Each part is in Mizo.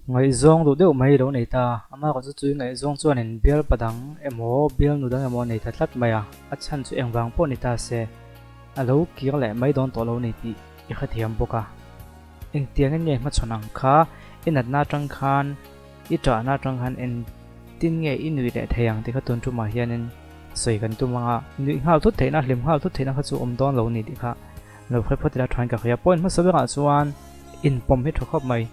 Ngaihzawng duh deuh mai lo nei ta. Amaherawh chu chui ngaihzawng chuanin bialpa dang emaw bialnu dang emaw a nei ta tlat mai a, a chhan chu engvang pawh ni ta se, a lo kir leh mai dawn tawh lo ni tih i hrethiam bawk a. Engtiangin nge hmachhawn ang kha i natna atang khan, i ṭahna atang khan engtin nge i nuih leh thei ang tih kha tun ṭumah hianin sawi kan tum ang a. Nuih nghal thut theihna, hlim nghal thut theihna kha chu awm dawn lo ni tih kha lo hre phawt ila ṭhain ka hria. Point hmasa berah chuan inpawm hi ṭha khawp mai.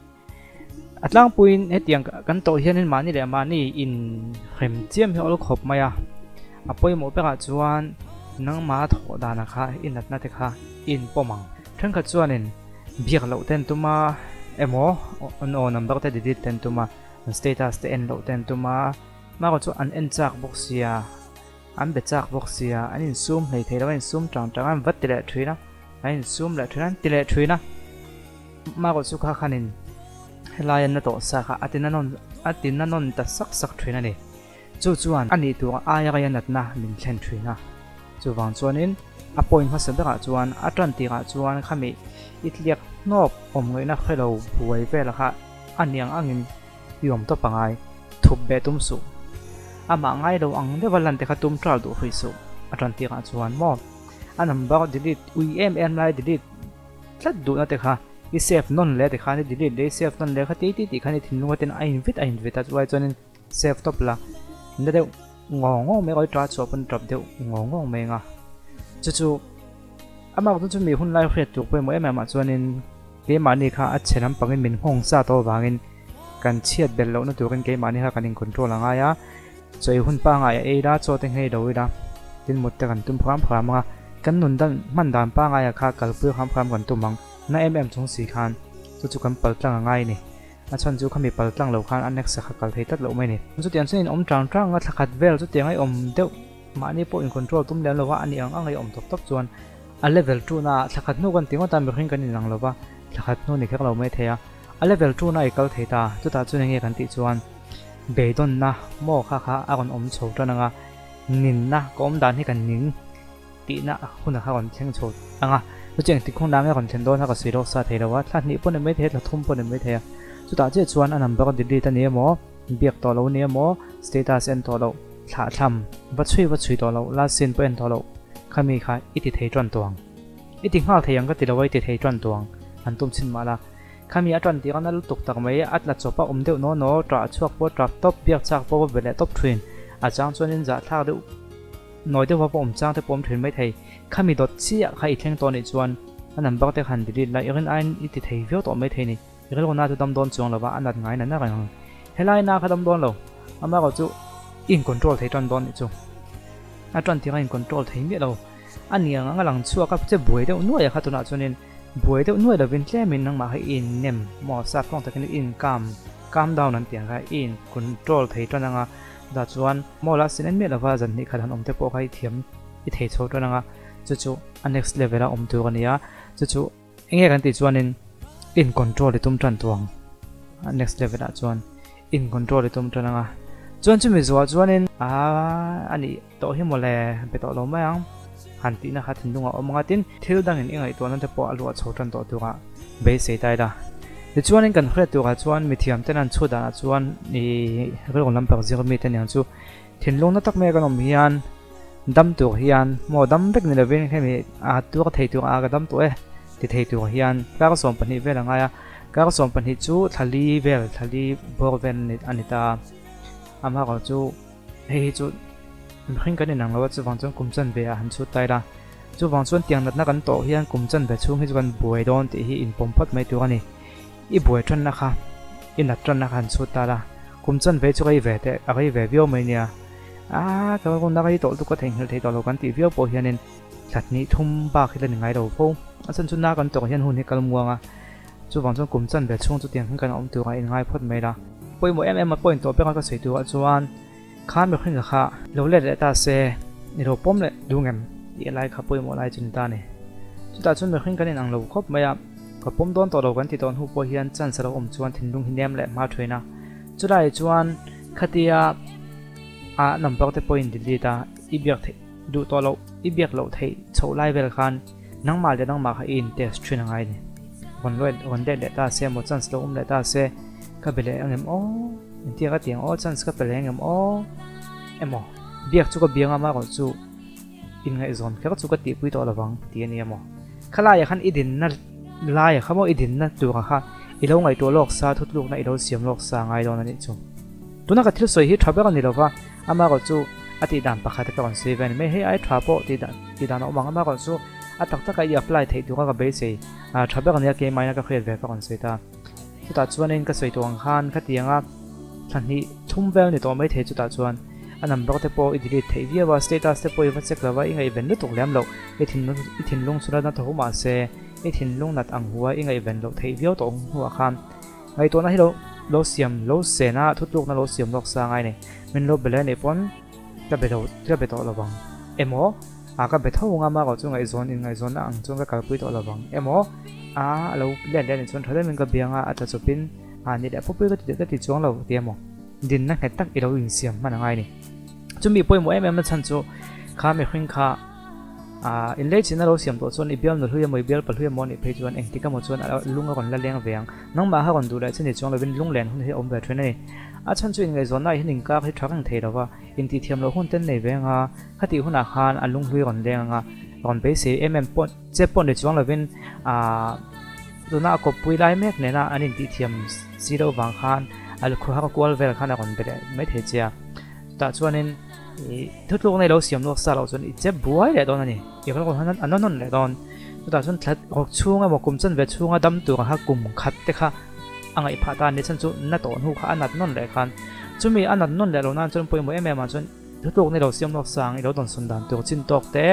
A tlangpuiin hetiang kan tawh hianin mahni leh mahni inhrem chiam hi awl khawp mai a, a pawimawh berah chuan nangma thawh dana kha i natna te kha i inpawm ang. Thenkhat chuanin biak loh te an tum a emaw an aw number te delete te an tum a, an status te en loh te an tum a, mahrawh chu an en chak bawk sia, an be chak bawk sia, an insum hlei thei lo, an insum tang tang a, an va ti leh thin a, an insum leh thin a, an ti leh thin a. Marawh chu kha khanin helai an la tawh sa kha a ti na nawn a ti na nawn ta sak sak thin a ni. Chu chuan a nih tur aia rei a natna min thlen thin a. Chuvang chuanin a point hmasa berah chuan a tan tirah chuan khami i tliak hnawp awm ngaihna hre lo buai vel kha a niang angin i awm tawp angai thup beh tum suh. Amah ngai lo ang deuha lan te kha tum ṭal duh hrih suh a tan tirah chuan maw a number delete ui em em lai delete Tlat duhna te kha i save nawn leh ti khan i delete leh i save nawn leh kha ti ti tih khan i thinlung atin a in vit a in vit a chuai chuanin save tawp la na deuh ngawng ngawng mai a ṭah chhuah pawn ṭap deuh ngawng ngawng mai anga chu chu amah chu chumi hun lai hriat tur pawimawh em em ah chuanin keimahni kha a chhe lampangin min nghawng sa tawh avangin kan chhiat belh lohna turin keimahni kha kan in control a ngai a Chawi hun pangai a ei la, chaw te nghei lo ila, tin mut te kan tum hram hram ang a, kan nun dan hman dan pangaia kha kalpui hram hram kan tum ang, na em em chung si khan chu chu kan pal tlang a ngai a ni. A chhan chu khami pal tlang lo khan a next a kha kal thei tlat loh mai a ni. Chutiang chuan in awm tang tang a, thla khat vel chutiang a i awm deuh mahni pawh in control tum lem lo va, a ni ang ang a i awm tawp tawp chuan a level two na ah thla khat hnu kan ti ngawt a, mihring kan inang lo va, thla khat hnu ni kher lo mai thei a, a level two na i kal thei ta, chutah chuan enge kan tih chuan. Beidawnna maw kha kha a rawn awm chho tan ang a, ninna ka awm dan hi ka ning tihna hunah kha a rawn thleng chho ang a, chu engtik hunah nge a rawn thlen dawn a ka sawi lawk sa thei lo a, thla hnih pawh ni mai thei a, thla thum pawh ni mai thei a, chutah chiah chuan a number delete a ni emaw, biak tawh lo a ni emaw, status en tawh loh, thlah thlam va chhui va chhui tawh loh, last seen pawh en tawh loh khami kha i ti thei tan tawh ang. I ti nghal thei ang ka ti lo a, i ti thei tan tawh ang, an tum chhin mah la. Khami a tan tir a na lutuk tak mai, a tla chawp a awm deuh naw naw, ṭah chhuak pawh ṭap tawp, biak chak pawh va be leh tawp ṭhin. A chang chuanin zahthlak deuh nawi deuh va pawh awm chang te pawh awm ṭhin mai thei. Khami dawt chiah kha i thleng tawh anih chuan a number te khan delete la, i rin aiin i ti thei viau tawh mai thei ni. I rilru na chu dam dawn chuang lo va, a nat ngai na na reng ang. Helai na kha dam dawn lo, amaherawh chu i in control thei ṭan dawn nih chu. A ṭan tir a in control thei miah lo. A niang ang a lang chhuak a, che buai deuh nuai a kha tunah chuanin buai deuh nuai lovin tlemin nangmah kha i in nem maw sap tawng takin i in calm, calm down an tih ang kha i in control thei tan ang a, chutah chuan maw la sin en miah lova zan hnih khat han awm te pawh kha i thiam i thei chho tan ang a, chu chu a next level a awm tur a ni a, chu chu enge kan tih chuanin in control i tum tan tuang a next level ah chuan in control i tum tan ang a, chuan chumi zuah chuanin aa a nih. Tawh hi mawle, be tawh lo mai ang. Han tihna kha thinlung a awm ang a, tin, thil dangin i ngaihtuahna te pawh a luah chho tan tawh turah beisei ta ila. Tichuanin kan hriat turah chuan mithiam ten an chhut danah chuan i rilru lam pak zir mite niang chu thinlung na tak mai a kan awm hian dam tur hian maw dam vek ni lovin hemi a tuar thei tur a ka dam tawh e ti thei tur hian kar 12 vel a ngai a, kar 12 chu thla li vel thla li bawr vel a ni ta a, amaherawhchu Hei hi chu mihring kan inang lo a, chuvang chuan kum chanve ah han chhut ta ila. Chuvang chuan tiang natna kan tawh hian kum chanve chhung hi chu kan buai dawn tih hi inpawm phawt mai tur a ni. I buai tanna kha, i nat tanna kha han chhut ta la, kum chanve chu rei ve teh, a rei ve viau mai nia. Aaa ka runa rei tawh lutuk ka theihnghilh thei tawh lo kan tih viau pawh hianin thla hnih thum bak hi la ni ngai lo fo. A chhan chu na kan tawrh hian hun hi kal muang a, chuvang chuan kum chanve chhung chu tiang hian kan awm turah inngai phawt mai la. Pawimawh em em a point tawh bera ka sawi turah chuan kha mihring kha lo let leh ta se i lo pawm leh duh ngem tih lai kha pawimawh lai chu ni ta a ni. Chutah chuan mihring kan inang lo khawp mai a, ka pawm dawn tawh lo kan ti tawh hnu pawh hian chance a lo awm chuan thinlung hi nem leh hma thin a. Chulaiah chuan khatia a number te pawhin delete a i biak theih duh tawh loh i biak loh theih chhoh lai vel khan nangmah leh nangmah kha i in test thin a ngai a ni. Rawn let leh ta se emaw chance lo awm leh ta se. Ka be leh angem aw? Engtia ka ti ang aw? Chance ka pe leh angem aw? Emaw, biak chu ka biang a, amaherawh chu inngaihzawn kher chu ka tihpui tawh lovang tih a ni emaw? Khalaiah khan i dinna laiah kha maw i dinna tura kha i lo ngaihtuah lawk sa, thutlukna i lo siam lawk sa ngai dawn a nih chu. Tuna ka thil sawi hi tha ber a ni lova, amaherawh chu a tih dan pakhat ka rawn sawi ve a ni mai. Hei ai tha pawh tih dan tih dan a awm ang, amaherawh chu a tak taka i apply theih tura ka beisei tha ber a nia keimahina ka hriat ve ka rawn sawi ta. Chutah chuanin ka sawi tawh ang khan khatianga thla hnih thum vel ni tawh maithei chutah chuan a number te pawh i delete theih viau a, status te pawh i va check lo va, i ngaihven lutuk lem loh, i thinlung i thinlung chu natna tho mah se i thinlung nat ang hua i ngaihven loh theih viau tawh hnuah khan ngaihtuahna hi lo lo siam lo sen a, thutlukna lo siam lawk sa ngai a ni. Min lo be leh anih pawn ka be lo ka be tawh lo vang emaw a ka be tho ang a mah erawh chu ngaihzawn inngaihzawnna ang chuan ka kalpui tawh lo vang emaw a lo let leh anih chuan tha deuhin ka biang a a tla chawpin a ni leh pawpui ka ti ka ti chuang lo ti emaw dinna nghet tak i lo insiam hman a ngai a ni. Chumi pawimawh em em na chhan chu kha mihring kha ah inlei chin a lo siam tawh chuan i bial nu hlui emaw i bial pa hlui emaw anih phei chuan engtik emaw chuan a lung a rawn la leng ve ang. Nangmah kha rawn duh leh che ni chuang lovin lunglen hun hi a awm ve thin a ni. A chhan chu inngaihzawnna ah hian inkar hi tha reng thei lo va, intihthiam loh hun ten nei ve anga khatih hunah khan a lunghlui rawn leng anga rawn beisei em em pawh che pawh ni chuang lovin ah tuna a kawppui lai mek nena an intihthiam si loh vang khan a lukhua kual vel khan a rawn be leh mai thei che a. Chutah chuanin ih thutlukna i lo siam luak sa loh chuan i che buai leh dawn a ni. I rawn hawn a nawn leh dawn. Chutah chuan thla rawk chhung emaw kum chanve chhunga dam tur ang kha kum khat te kha a ngaih phah ta a ni. Chhan chu na tawh hnu kha a nat nawn leh khan chumi a nat nawn leh loh nan chuan pawimawh em em ah chuan thutlukna i lo siam luak sa ang i lo dawnsawn dan tur chin tawk te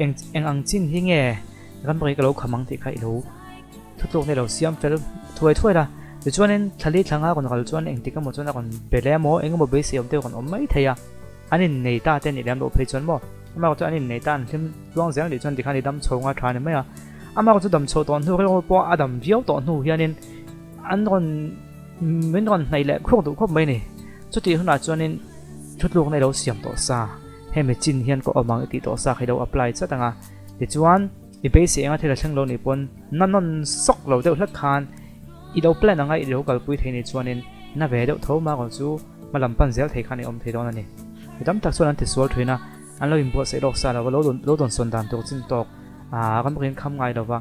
eng eng ang chin hi nge ramri ka lo kham ang tih kha i lo Thutlukna i lo siam fel thuai thuai la, tichuanin thlali thlanga rawn kal chuan engtik emaw chuan a rawn be leh emaw, eng emaw beisei awm te rawn awm mai thei a, an innei ta te nih lem loh phei chuan maw, amah chu an innei ta an hlim tluang zel nih chuan tikhan i dam chho nga tha ni mai a, amah chu dam chho tawh hnu rilru pawh a dam viau tawh hnu hianin an rawn min rawn hnaih leh khuak duh khawp mai ni, chutih hunah chuanin thutlukna i lo siam tawh sa, hemi chin hian ka awm ang i tih tawh sa kha i lo apply chat ang a, tichuan. I beisei anga thil a thleng lo nih pawn na nawn sawk lo deuh hlek khan i lo plan anga i lo kalpui thei nih chuanin na ve deuh tho mah erawh chu hma lam pan zel thei khan i awm thei dawn a ni. Mi tam tak chuan an tisual thin a, an lo inbuatsaih lawk sa lo va, lo dawnsawn dan tur chin tawk aa ram rin kham ngai lo va,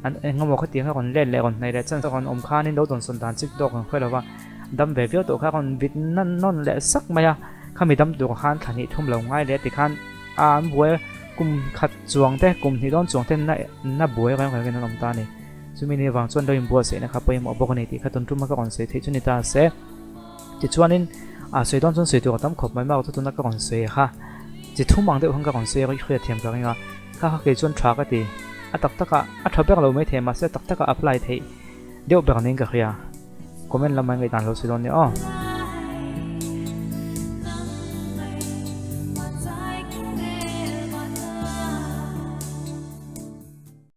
an engemaw khatiang a rawn let leh rawn hnaih leh chance a rawn awm khanin lo dawnsawn dan chin tawk an hre lo va, dam ve viau tawh kha a rawn vit na nawn leh sak mai a, khami dam tur khan thla hnih thum lo ngai leh tikhan aa an buai a. Kum khat chuang te, kum hnih dawn chuang te na na buai reng rengin an awm ta a ni. Chumi ni avang chuan lo inbuatsaihna kha pawimawh bawk a ni tih kha tun tuma ka rawn sawi theih chu ni ta se. Tichuanin a sawi dawn chuan sawi tur a tam khawp mai mai a, tuna ka rawn sawi kha chi thum ang deuh khan ka rawn sawi a, i hriat thiam ka ring a, kha kha kei chuan tha ka ti. A tak takah a tha ber lo maithei mahse a tak takah apply theih deuh ber niin ka hria. Comment lamah i ngaihdan lo sawi dawn nia aw.